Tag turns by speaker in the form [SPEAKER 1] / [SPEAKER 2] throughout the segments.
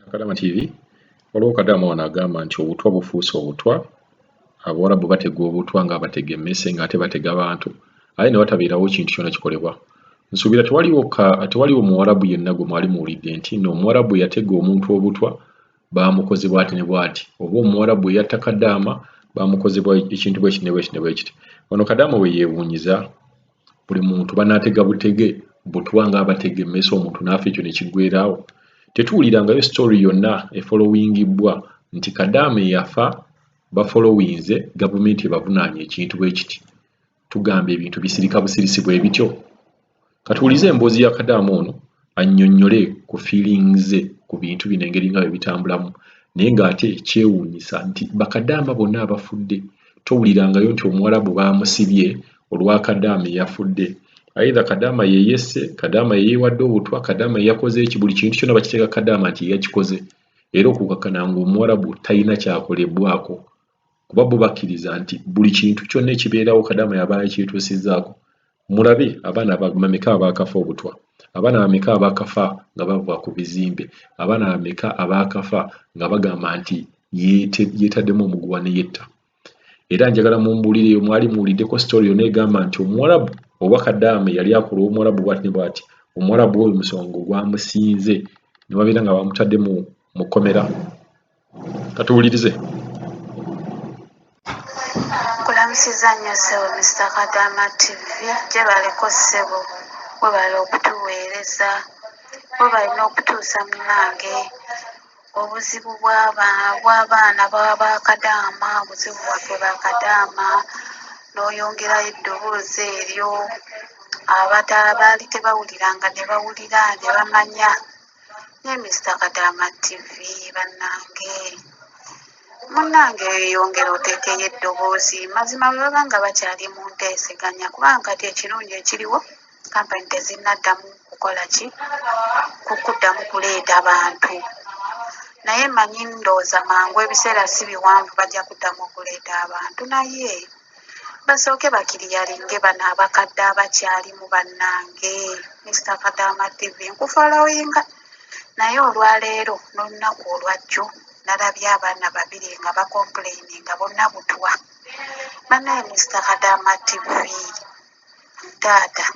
[SPEAKER 1] Kadama TV, waliwo Kadama wano agamba nti obutwa bufuuse obutwa, Abawarabu batega obutwa nga batega emmese ng'ate batega bantu, aye ne watabeerawo kintu kyonna kikolebwa. Nsuubira tewaliwo ka tewaliwo Muwarabu yenna gwe mwali muwulidde nti nno Omuwarabu eyatega omuntu obutwa baamukoze bw'ati ne bw'ati, oba Omuwarabu eyatta Kadaama baamukoze ekintu bwe kiti ne bwe kiti ne bwe kiti. Wano Kadaama we yeewuunyiza buli muntu banaatega butege butwa ng'abatega emmese omuntu n'afa ekyo ne kiggweeraawo. Tetuwulirangayo story yonna efolowingibbwa nti Kadaama eyafa bafolowinze gavumenti ebavunaanye ekintu bwe kiti. Tugamba ebintu bisirika busirisi bwe bityo. Katuwulize emboozi ya Kadaama ono annyonnyole ku feelings ze ku bintu bino engeri nga bwe bitambulamu naye ng'ate kyewuunyisa nti bakadaama bonna abafudde towulirangayo nti Omuwarabu baamusibye olwa Kadaama eyafudde. Either Kadaama ye yesse, Kadaama ye yeewadde obutwa, Kadaama ye yakoze eki, buli kintu kyonna bakiteeka Kadaama nti ye yakikoze era okukakkana ng'Omuwarabu talina ky'akolebwako kuba bo bakkiriza nti buli kintu kyonna ekibeerawo Kadaama y'aba yakyetuusizzaako. Mulabe abaana bameka abaakafa obutwa, abaana bameka abaakafa nga bava ku bizimbe, abaana bameka abaakafa nga bagamba nti yeetaddemu omuguwa ne yetta. Era njagala mumbuulireyo mwali muwuliddeko story yonna egamba nti Omuwarabu oba Kadaama eyali akola Omuwarabu bwati ne bwati, Omuwarabu oyo omusango gwamusinze ne babeera nga bamutadde mu mu kkomera. Katuwulirize.
[SPEAKER 2] Nkulamusiza nnyo ssebo Mister Kadaama TV gyebaleko ssebo webale okutuweereza webale n'okutuusa munnange obuzibu bw'abaana ba bakadaama obuzibu bwaffe bakadaama n'oyongerayo eddoboozi eryo abaali tebawuliranga ne bawulira ne bamanya. Naye Mister Kadaama TV bannange munnange yongera oteekeyo eddoboozi mazima bwe baba nga bakyali mu nteeseganya kubanga kati ekirungi ekiriwo kampani tezinnaddamu kukola ki kukuddamu kuleeta bantu naye manyi ndowooza mangu ebiseera si biwanvu bajja kuddamu okuleeta abantu naye basooke bakiriyalinge bano abakadde abakyalimu bannange. Mister Kadaama TV nkufolowinga naye olwaleero n'olunaku olwajjo nalabye abaana babiri nga bakompuleyininga bonna butwa. Bannaye Mister Kadaama TV taata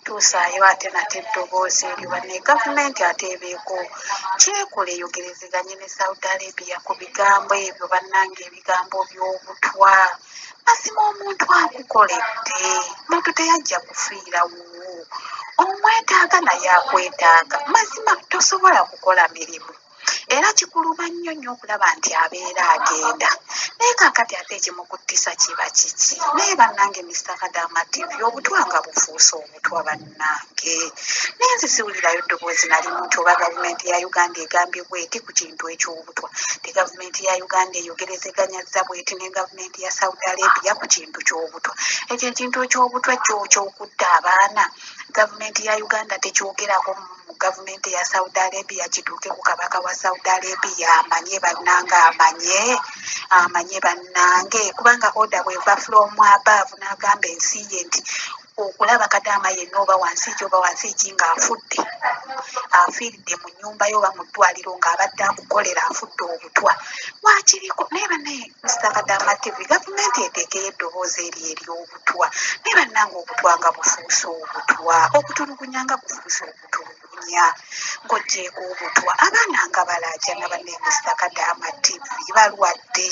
[SPEAKER 2] tuusaayo ate nate eddoboozi eryo bannaye gavumenti ate ebeeko kyekola eyogerezeganye ne Saudi Arabia ku bigambo ebyo bannange ebigambo by'obutwa. Mazima omuntu akukoledde muntu teyajja kufiira wuwo omwetaaga naye akwetaaga mazima tosobola kukola mirimu era kikuluma nnyo nnyo okulaba nti abeera agenda naye kaakati ate ekimukuttisa kiba kiki naye bannange Mister Kadaama TV obutwa nga bufuuse obutwa bannange naye nze siwulirayo ddoboozi nalimu nti oba gavumenti ya Uganda egambye bweti ku kintu eky'obutwa ti gavumenti ya Uganda eyogerezeganyazza bweti ne gavumenti ya Saudi Arabia ku kintu ky'obutwa ekyo ekintu eky'obutwa kyo ky'okutta abaana gavumenti ya Uganda tekyogerako mu gavumenti ya Saudi Arabia kituuke ku kabaka wa Saudi Arabia amanye bannange amanye amanye bannange kubanga order bweva from above n'agamba ensi ye nti okulaba kadaama yenna oba wansi ki oba wansi ki ng'afudde afiiridde mu nnyumba ye oba mu ddwaliro ng'abadde akukolera afudde obutwa waakiriko naye bannaye Mister Kadaama TV gavumenti eteekeyo eddoboozi eryo ery'obutwa naye bannange obutwa nga bufuuse obutwa okutulugunya nga kufuuse okutulugunya ng'oggyeeko obutwa abaana nga balaajana bannaye Mister Kadaama TV balwadde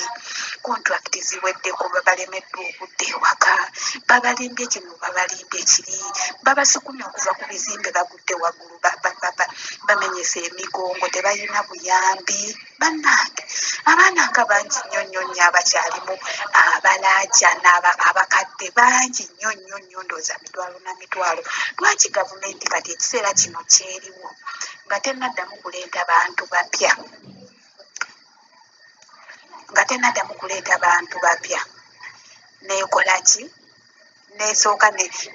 [SPEAKER 2] kontrakiti ziweddeko babalemeddwa okudda ewaka babalimbye kino babalimbye kiri babasukumye okuva ku bizimbe bagudde waggulu bamenyese emigongo tebalina buyambi bannange abaana nga bangi nnyo nnyo nnyo abakyalimu abalaajana abakadde bangi nnyo nnyo nnyo ndowooza mitwalo na mitwalo lwaki gavumenti kati ekiseera kino kyeriwo nga tennaddamu kuleeta bantu bapya nga tennaddamu kuleeta bantu bapya neekola ki nesooka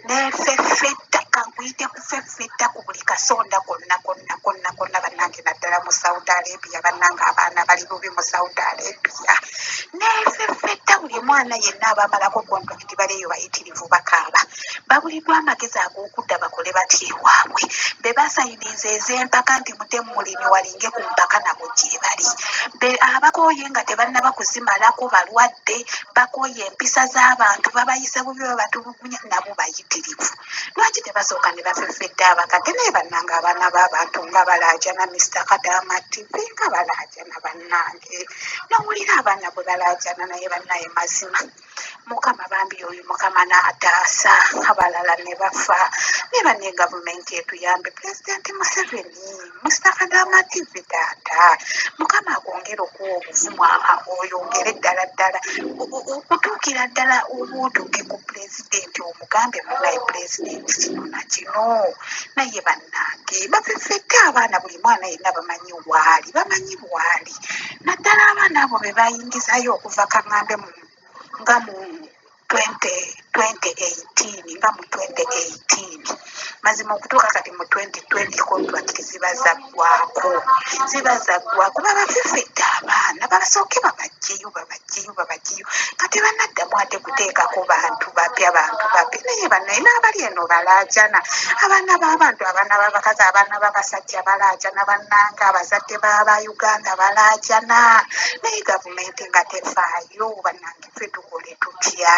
[SPEAKER 2] nefeffetta. Muyite kufeffetta ku buli kasonda konna konna konna konna bannange, naddala mu Saudi Arabia. Bannange, abaana bali bubi mu Saudi Arabia. Nefeffetta buli mwana yenna abamalako contract bali eyo bayitirivu, bakaaba, babuliddwa amagezi ag'okudda bakole batya ewaabwe. Be basayininze ez'empaka nti mutemu mulimi walinge ku mpaka, nabo gye bali. Be abakooye nga tebannaba kuzimalako, balwadde, bakooye empisa z'abantu, babayisa bubi, babatulugunya, nabo bayitirivu. Lwaki tebasooka ne bafeffedde abakadde? Naye bannange, abaana b'abantu nga balaajana. Mr Kadama TV, nga balaajana bannange, nowulira abaana bwe balaajana. Naye bannaye, mazima Mukama bambi oyo Mukama n'ataasa, abalala ne bafa. Naye banne, gavumenti etuyambe, Pulezidenti Museveni. Mr Kadama TV, taata, Mukama akwongere okuwa obuvumu, oyongere ddala ddala okutuukira ddala oba otuuke ku pulezidenti, omugambe, "Munaye pulezidenti, kino na kino." Naye bannange, bafeffette abaana, buli mwana yenna bamanyi waali, bamanyi bwali, naddala abaana abo be bayingizayo okuva kaŋŋambe mu nga mu 2018, nga mu 2018, mazima okutuuka kati mu 2020, contract ziba zaggwako, ziba zaggwako. Babafefette abaana, babasooke babajjeyo, babajjeyo, babajjeyo nga tebanaddamu ate kuteekako bantu bapya, bantu bapya. Naye bannaye, n'abali eno balaajana, abaana b'abantu, abaana b'abakazi, abaana b'abasajja balaajana. Bannange, abazadde b'aba Uganda balaajana, naye gavumenti nga tefaayo. Bannange, ffe tukole tutya?